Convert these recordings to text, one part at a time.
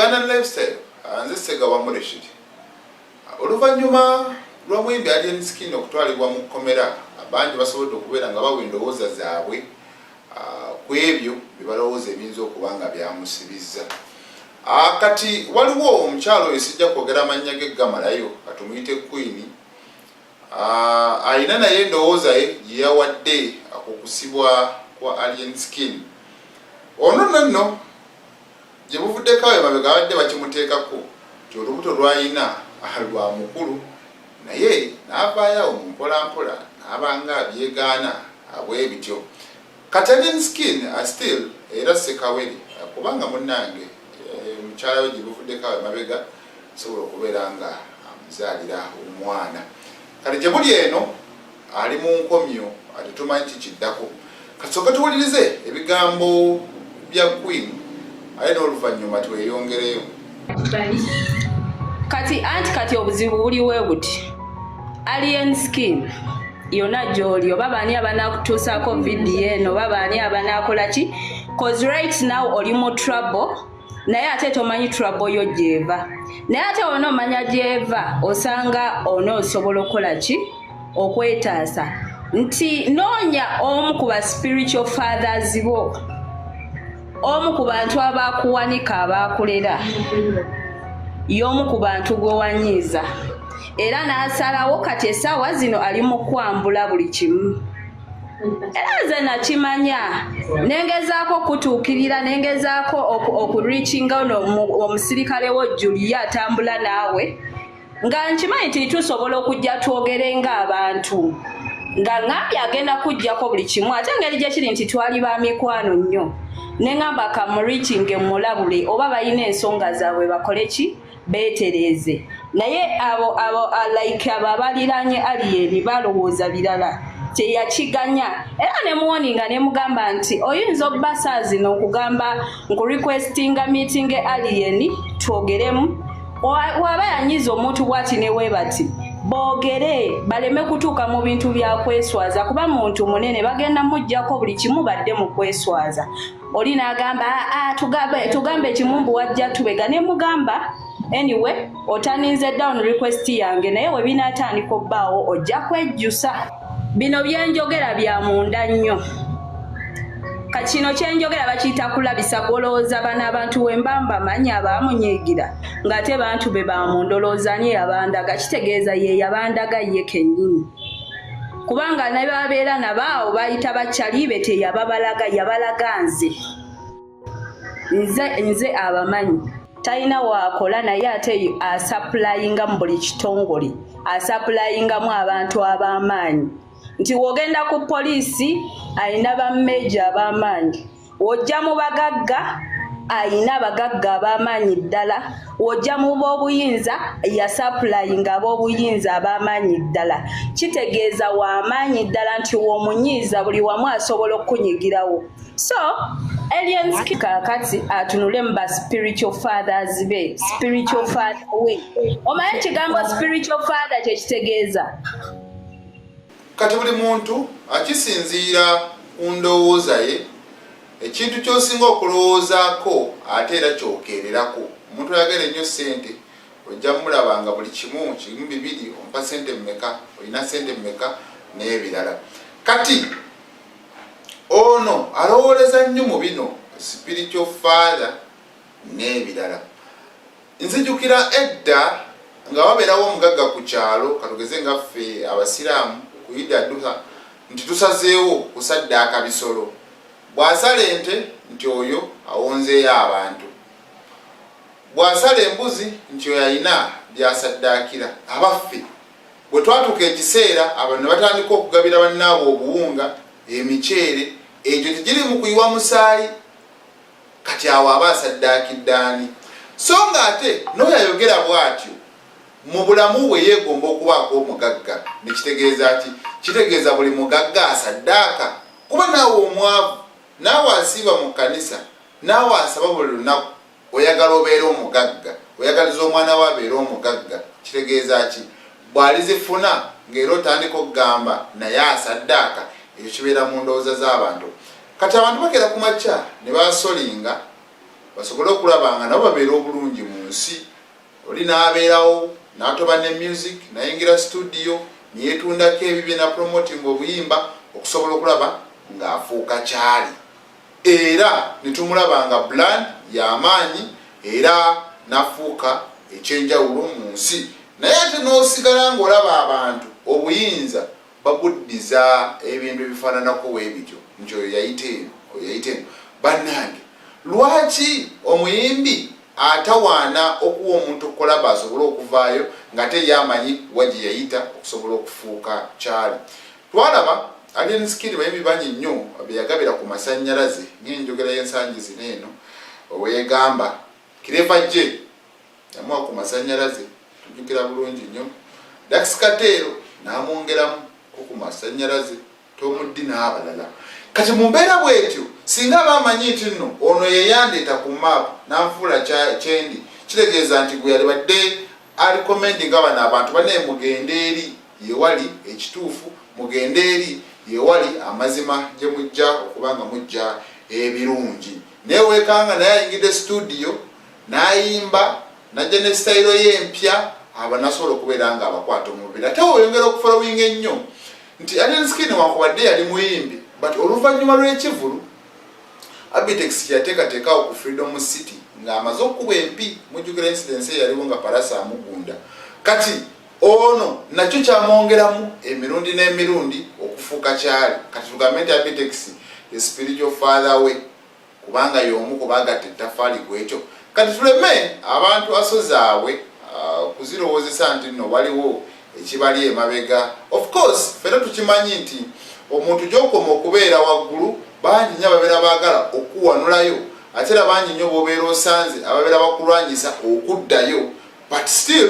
Ugandan Lifestyle, nze Ssegawa Mureshid. Oluvannyuma lw'omuyimbi Alien Skin okutwalibwa mu kkomera, bangi basobodde okubeera nga bawa endowooza zaabwe ku ebyo bye balowooza ebiyinza okuba nga byamusibizza. Kati waliwo omukyalo oyo, sijja kwogera amannya ge gamalayo, katumuyite Queen. Alina naye endowooza ye gye yawadde ku kusibwa kwa Alien Skin. Ono nno nno gye buvuddeko awo emabega abadde bakimuteekako nti olubuto lw'alina lwa mukulu, naye n'avaayo awo mu mpolampola n'abanga abyegaana bwe bityo. Kati Alien Skin still era Ssekawere, kubanga munnange mukyala we gye buvuddeko awo emabega asobola okubeera nga amuzaalira omwana. Kati gye buli eno ali mu nkomyo, tetumanyi kikiddako. Kasooke tuwulirize ebigambo bya Queen, ate n'oluvannyuma tweyongereyo. Kati anti kati obuzibu buliwe buti: Alien Skin yonna gy'oli, oba baani abanakutuusaako vidiyo eno, oba baani abanaakola ki, 'cause right now oli mu trouble, naye ate tomanyi trouble yo gyeva. Naye ate wona omanya gyeva, osanga onoosobola okukola ki okwetaasa. Nti noonya omu ku ba spiritual fathers bo, omu ku bantu abakuwanika, abakulera, y'omu ku bantu gwe wanyiiza era n'asalawo. Kati essaawa zino ali mu kwambula buli kimu. Era nze nakimanya, nengezaako okutuukirira, nengezaako okureachinga ono omusirikale wo Julia atambula naawe, nga nkimanyi nti tusobola okujja twogere ng'abantu, nga ŋŋambye agenda kuggyako buli kimu. Ate engeri gye kiri nti twali ba mikwano nnyo, ne ŋŋamba kamureachinge mulabule, oba balina ensonga zaabwe bakole ki, beetereeze. Naye abo like abo abaliraanye Alien balowooza birala, teyakiganya. Era ne muwarninga, ne mugamba nti oyinza obba saa zino okugamba nkurequestinga meeting Alien twogeremu. Waba yanyiza omuntu bwati ne weebati boogere, baleme kutuuka mu bintu bya kweswaza, kuba muntu munene, bagenda muggyako buli kimu badde mu kweswaza. Oli n'agamba, "Ah, tugambe ekimumbu wajja tubega." Ne mugamba, "Anyway, oturninze down request yange, naye we binaatandika obbaawo ojja kwejjusa." Bino byenjogera bya munda nnyo. Kino kyenjogera bakiyita kulabisa. Gwolowooza bano abantu wemba mbamanyi abaamunyiigira, ng'ate bantu be bamundolooza ani yabandaga? Kitegeeza ye yabandaga ye kennyini, kubanga ne babeera nabaawo bayita bakyalibe, teyababalaga, yabalaga nze. Nze abamanyi talina waakola, naye ate asupplyinga mu buli kitongole, asupplyingamu abantu ab'amaanyi. Nti w'ogenda ku poliisi alina bammeeja ab'amaanyi, w'ojja mu bagagga ayina abagagga ab'amaanyi ddala, w'ojja mu b'obuyinza yasupplyinga ab'obuyinza ab'amaanyi ddala. Kitegeeza w'amaanyi ddala nti w'omunyiiza buli wamu asobola okukunyigirawo. So Alien kaakati atunule mu ba spiritual fathers be, spiritual father we. Omanyi ekigambo spiritual father kyekitegeeza? Kati buli muntu akisinziira ku ndowooza ye. Ekintu ky'osinga okulowoozaako ate era kyokeererako. Omuntu oyagala ennyo ssente, ojja mulaba nga buli kimu kimu bibiri, ompa ssente mmeka, olina ssente mmeka n'ebirala. Kati ono alowooleza nnyo mu bino spiritual father n'ebirala. Nzijukira edda nga wabeerawo omugagga ku kyalo, katugeze nga ffe abasiraamu ku Idi Aduha, nti tusazeewo kusaddaaka bisolo. Bw'asala ente nti oyo awonzeeyo abantu, bw'asala embuzi nti oyo alina by'asaddaakira. Abaffe, bwe twatuuka ekiseera abantu ne batandika okugabira bannaabwe obuwunga, emiceere, egyo tegiri mu kuyiwa musaayi. Kati awo aba asaddaakidde ani? So nga ate n'oyo ayogera bw'atyo mu bulamu bwe yeegomba okubaako omugagga. Nekitegeeza ki? Kitegeeza buli mugagga asaddaaka? Kuba naawe omwavu, naawe asiiba mu kkanisa, naawe asaba buli lunaku, oyagala obeere omugagga, oyagaliza omwana we abeere omugagga. Kitegeeza ki? Bw'alizifuna ng'era otandika okugamba naye asaddaaka. Ekyo kibeera mu ndowooza z'abantu. Kati abantu bakeera ku makya ne basolinga. basobole okulaba nga nabo babeera obulungi mu nsi. Oli n'abeerawo n'atoba ne music, nayingira studio neyetundako ebibye na promoting obuyimba okusobola okulaba ng'afuuka kyali, era netumulaba nga brand y'amaanyi era nafuuka ekyenjawulo mu nsi. Naye ate n'osigala ng'olaba abantu obuyinza baguddiza ebintu ebifaananako weebityo nti oyo yayita eno, oyo yayita eno. Bannange, lwaki omuyimbi atawaana okuwa omuntu okukolaba asobole okuvaayo ng'ate ye amanyi wa gye yayita okusobola okufuuka kyali? Twalaba Alien Skin bayimbi bangi nnyo beyagabira ku masannyalaze ng'enjogera y'ensangi zino eno weegamba. Clever J yamuwa ku masannyalaze, tujjukira bulungi nnyo. Dax Kateero n'amwongeramu ku masannyalaze, Tom D n'abalala. Kati mu mbeera bw'etyo, singa aba amanyi nti nno ono yeyandeeta ku maapu n'anfuula kyendi, kitegeeza nti gwe yalibadde arecommendinga nga bano abantu banaye mugende eri yewali ekituufu, mugende eri yewali amazima gye mujja okuba nga mujja ebirungi. Naye wekanga naye ayingidde studio n'ayimba najja ne sitayiro ye empya, aba nasobola okubeera nga abakwata omubiri. Ate weyongera okufolowinga ennyo nti Alien Skin wankubadde yali muyimbi, but oluvannyuma lw'ekivulu Abitex kyeyateekateekawo ku Freedom City ng'amaze okukuba empi, mujjukira incidence eyaliwo nga Palasa amugunda. Kati ono nakyo kyamwongeramu emirundi n'emirundi okufuuka kyali. Kati tugambe nti Abitex ye spiritual father we, kubanga y'omu ku baagatta ettaffaali ku ekyo. Kati tuleme abantu aso zaabwe kuzirowoozesa nti nno waliwo ekibali emabega. Of course ffena tukimanyi nti omuntu gy'okoma okubeera waggulu bangi nnyo ababeera baagala okukuwanulayo, ate era bangi nnyo b'obeera osanze ababeera bakulwanyisa okuddayo, but still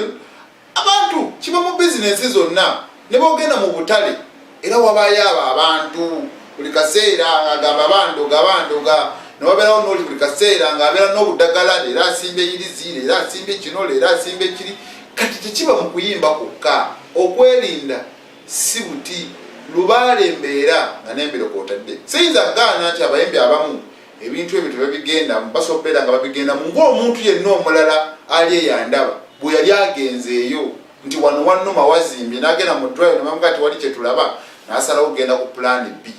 abantu kiba mu bizinensi zonna. Ne bwogenda mu butale era wabaayo abo abantu buli kaseera ng'agamba bandoga bandoga, newabeerawo n'oli buli kaseera ng'abeera n'obudagala, leero asimbye yirizi, leero asimbye kino, leero asimbye kiri. Kati tekiba mu kuyimba kwokka, okwerinda si buti lubaale mbeera nga n'embiro kw'otadde. Siyinza kugaana nti abayimbi abamu ebintu ebyo tebabigendamu, basobola okubeera nga babigendamu ng'omuntu yenna omulala ali eyandaba bwe yali agenzeeyo nti wano wannuma wazimbye, n'agenda mu ddwaliro ne bamugaa tewali kye tulaba, n'asalawo okugenda ku pulaani B.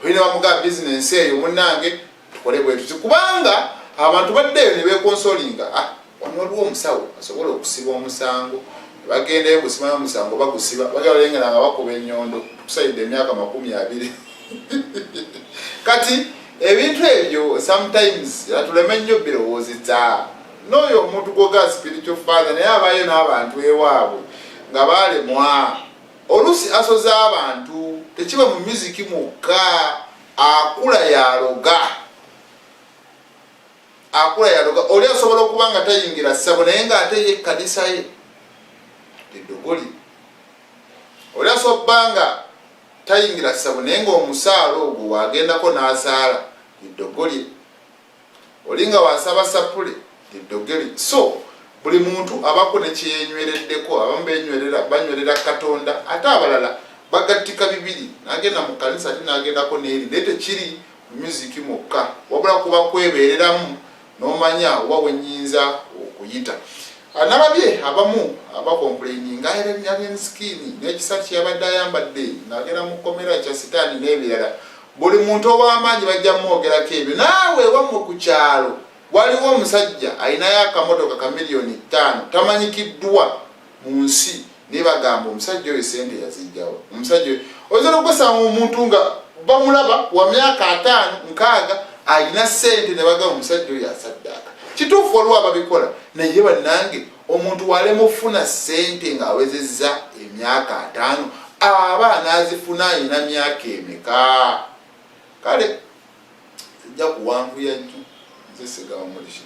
Oli ne bamugaa bizinensi eyo munnange tukole bwe tuti, kubanga abantu baddeeyo ne beekonsolinga, ah wano waliwo omusawo asobola okusiba omusango. Bagendayo gusibayo omusango, bagusiba, bagenda balengera nga bakuba ennyondo, tukusayidde emyaka 20. Kati ebintu ebyo sometimes atuleme nnyo birowoozeza n'oyo omuntu gwoga spiritual father, naye abayo n'abantu ewaabwe nga baalemwa. Oluusi asoza abantu tekiba mu music mwokka, akula yaloga, akula yaloga. Oli asobola okuba nga tayingira ssabo, naye ng'ate ye ekkanisa ye eddogoli. Oli asobola okuba nga tayingira ssabo, naye ng'omusaala ogwo waagendako n'asaala eddogoli. Oli nga wasaba sapule eddogoli. So buli muntu abako ne kyeyenywereddeko. Abamu banywerera Katonda, ate abalala bagattika bibiri, n'agenda mu kkanisa ate n'agendako n'eri. Naye tekiri mu music mwokka, wabula kuba kwebeereramu n'omanya wa wennyinza okuyita. Nalabye abamu abakomplaininga Alien Skin n'ekisati kyeyabadde ayambadde ng'agenda mu kkomera kya sitaani n'ebirala. Buli muntu ow'amaanyi bajja mwogerako ebyo. Naawe wammwe ku kyalo waliwo omusajja alinayo akamotoka ka 5 miliyoni tamanyikiddwa mu nsi, naye bagamba omusajja oyo sente yazijjawo. Omusajja oyo oyinza n'okwesanga omuntu nga bamulaba wa myaka 50, 60, alina sente, ne bagamba omusajja oyo asaddaaka. Kituufu waliwo ababikola, naye bannange, omuntu walema okufuna sente ng'awezezza emyaka 50, aba anaazifuna alina myaka emeka? Kale sijja kuwanvuya nnyo. Nze Segawa Mulisha.